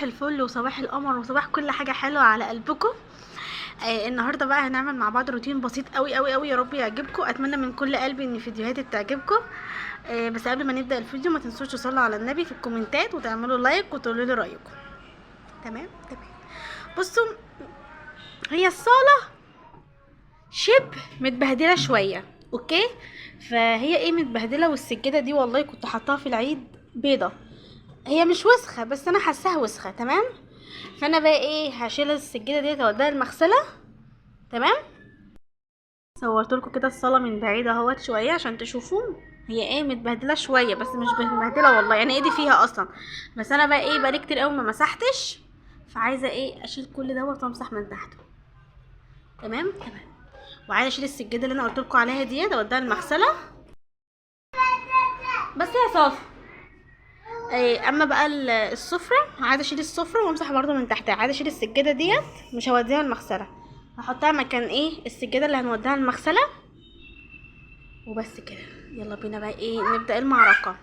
صباح الفل وصباح القمر وصباح كل حاجة حلوة على قلبكم. النهارده بقى هنعمل مع بعض روتين بسيط قوي قوي قوي، يا رب يعجبكم. اتمنى من كل قلبي ان فيديوهاتي بتعجبكم. بس قبل ما نبدا الفيديو ما تنسوش تصلوا على النبي في الكومنتات وتعملوا like وتقولوا لي رايكم. تمام تمام. بصوا، هي الصاله شبه متبهدله شوية، okay؟ فهي ايه متبهدله، والسجاده دي والله كنت حطاها في العيد بيضة، هي مش وسخة بس انا حاساها وسخة. تمام، فانا بقى ايه هشيل السجادة ديت اوديها المغسلة. تمام، صورت لكم كده الصاله من بعيد اهوت شوية عشان تشوفوا هي ايه متبهدله شوية، بس مش متبهدله والله، يعني ايدي فيها اصلا، بس انا بقى ايه بقالي كتير قوي ما مسحتش، فعايزه ايه اشيل كل دوت وامسح من تحته. تمام تمام. وعايزه اشيل السجادة اللي انا قلت لكم عليها ديت اوديها المغسلة. بس يا صافي. اما بقى السفرة، عايزه اشيل السفرة وامسح برضو من تحتها. عايزه اشيل السجادة ديت، مش هوديها المغسلة، هحطها مكان ايه السجادة اللي هنوديها المغسلة. وبس كده، يلا بينا بقى ايه نبدا المعركة.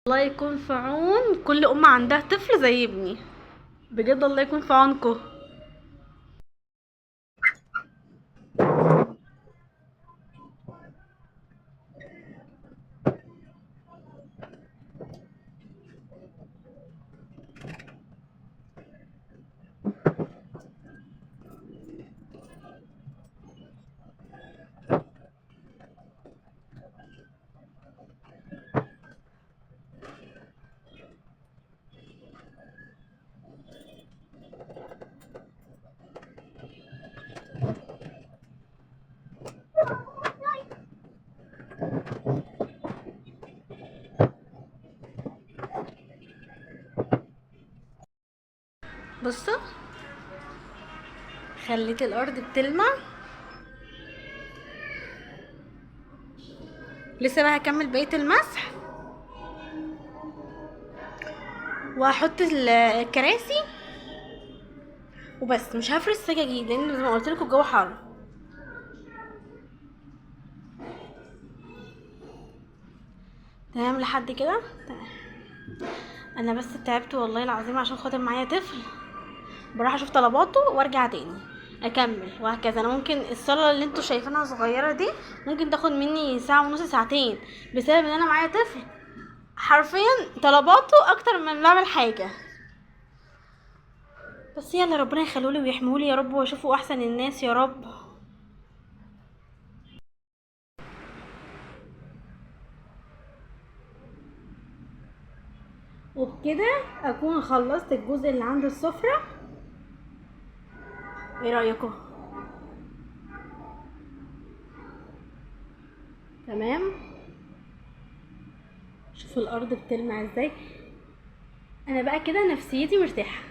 الله يكون في عون كل ام عندها طفل زي ابني، بجد الله يكون في عونكم. بصوا، خليت الارض بتلمع. لسه بقى هكمل بقية المسح وهحط الكراسي وبس. مش هفرش سجاجيد لان زي ما قلت لكم الجو حر. تمام لحد كده تمام. انا بس تعبت والله العظيم عشان خاطر معايا طفل، بروح اشوف طلباته وارجع تاني اكمل وهكذا. انا ممكن الصاله اللي انتوا شايفينها صغيرة دي ممكن تاخد مني ساعة ونص ساعتين، بسبب ان انا معايا طفل حرفيا طلباته اكتر من بعمل حاجة. بس يلا ربنا يخلولي ويحمولي يا رب، واشوفه احسن الناس يا رب. وبكده اكون خلصت الجزء اللي عند السفرة. ايه رايكم؟ تمام. شوفوا الارض بتلمع ازاي. انا بقى كده نفسيتي مرتاحة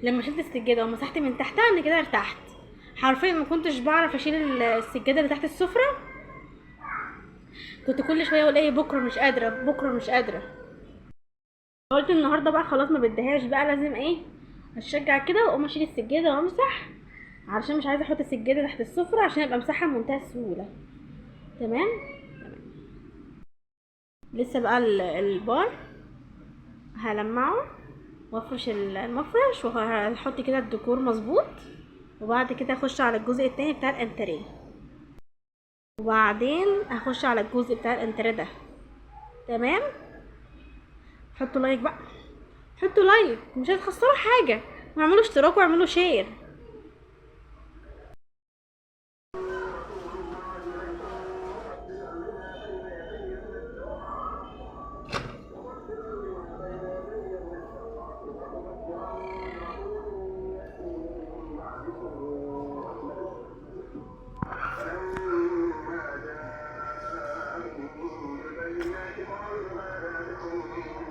لما شلت السجادة ومسحت من تحتها، انا كده ارتحت حرفيا. ما كنتش بعرف اشيل السجادة اللي تحت السفرة، كنت كل شوية اقول ايه بكره مش قادرة، بكره مش قادرة. قلت النهارده بقى خلاص ما بديهاش بقى، لازم ايه اتشجع كده واقوم اشيل السجادة وامسح، علشان مش عايزه احط السجادة تحت السفرة عشان ابقى امسحها بمنتهى السهولة. تمام تمام. لسه بقى البار هلمعه وافرش المفرش وهحط كده الديكور مظبوط، وبعد كده اخش على الجزء التاني بتاع الانتريه، وبعدين اخش على الجزء بتاع الانتريه ده. تمام. حطوا like بقى، حطوا like، مش هتخسروا حاجة، واعملوا اشتراك واعملوا share.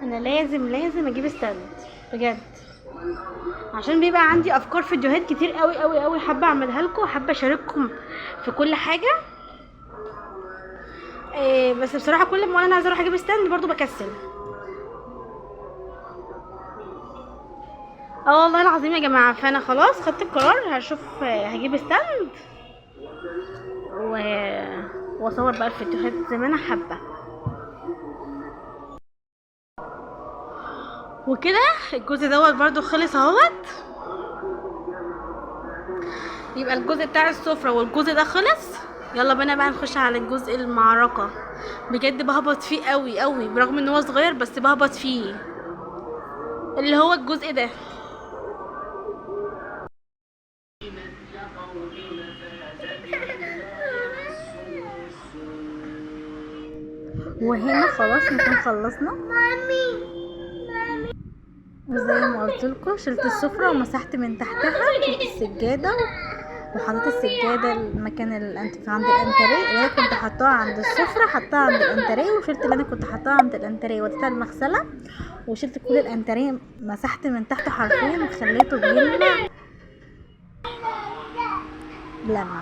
انا لازم اجيب stand بجد، عشان بيبقى عندي افكار فيديوهات كتير قوي قوي قوي حابة اعملها لكم، وحابة اشارككم في كل حاجة. بس بصراحة كل ما انا عايزه اروح اجيب stand برضو بكسل. والله العظيم يا جماعة، فانا خلاص خدت القرار، هجيب stand واصور بقى الفيديوهات زي ما انا حابة. وكده الجزء دوت برضو خلص اهوت. يبقى الجزء بتاع السفرة والجزء ده خلص. يلا بينا بقى نخش على الجزء المعركة. بجد بهبط فيه قوي قوي، برغم ان هو صغير بس بهبط فيه، اللي هو الجزء ده. وهنا خلاص نكون خلصنا. وزي ما قلت لكم شلت السفرة ومسحت من تحتها، شلت السجادة وحطيت السجادة المكان عند الانتريه اللي انا كنت حطاها عند السفرة، حطاها عند الانتريه، وشلت اللي انا كنت حطاها عند الانتريه وديتها المغسلة، وشلت كل الانتريه مسحت من تحته حرفيا وخليته بيلمع لمع.